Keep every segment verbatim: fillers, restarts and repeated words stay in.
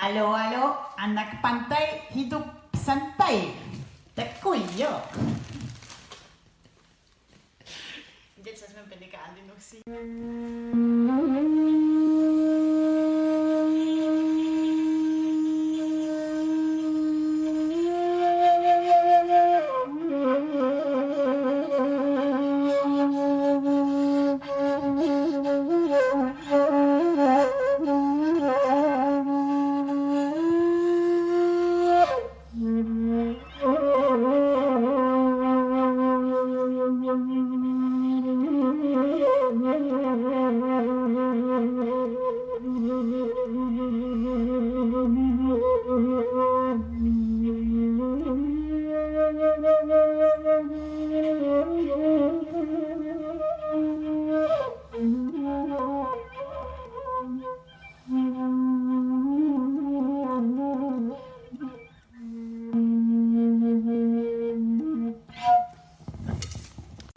Halo, halo, anak pantai hidup santai. Tekuyo. Dia sasma pendek Andin Oksi.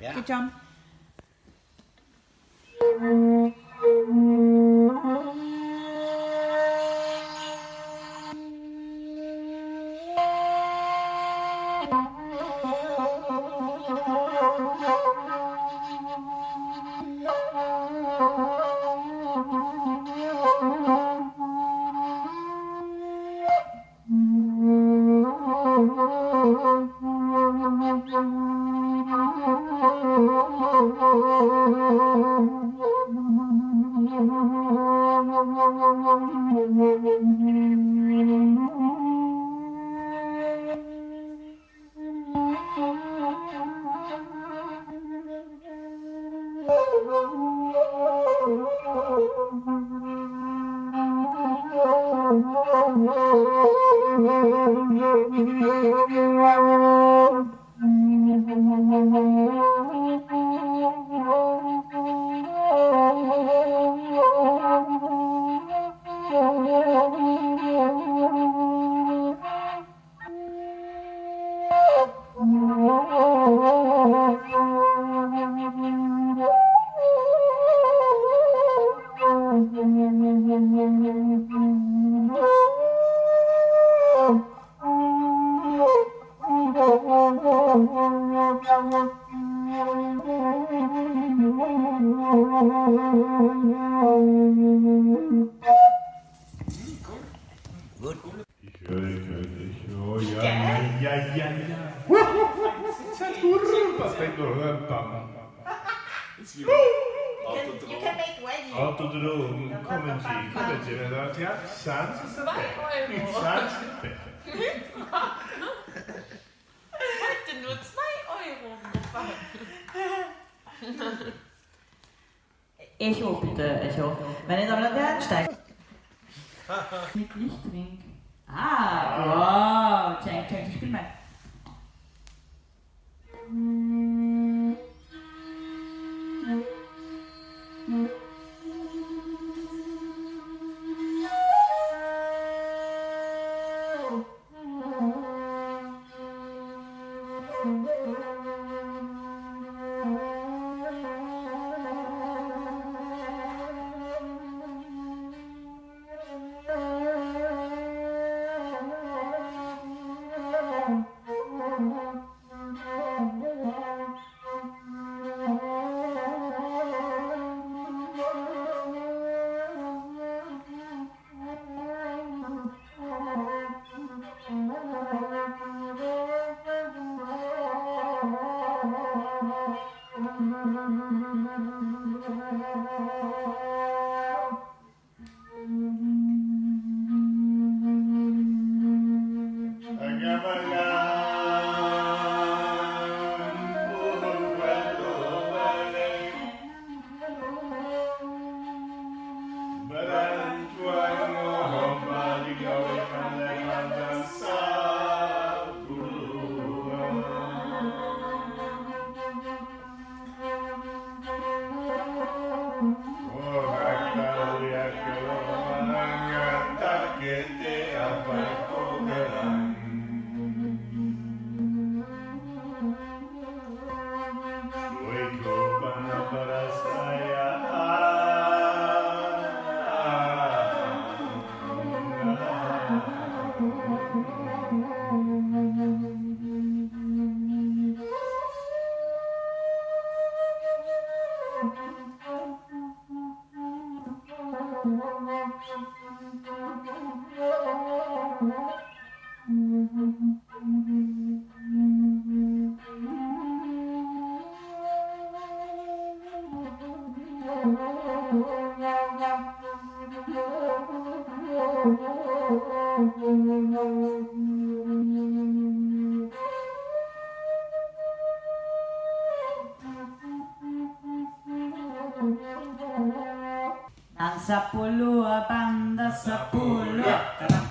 Ya. Good job. Good. Yo, yo, yo, yo, ya, ya, ya, ya, ya. Sakura, Pak Pedro, gampang. It's you. You can, you can make wedding. Auto dulu, komen ji, komen ji, ya, ya, chance is the best. Chance is the best. What the nuts, my oil. Echo, bitte, Echo. Meine Damen und Herren, steigt. Mit Lichtring. Ah, wow. Check, check, ich bin mal. Bang sapuluah, bang dasapuluah, kadang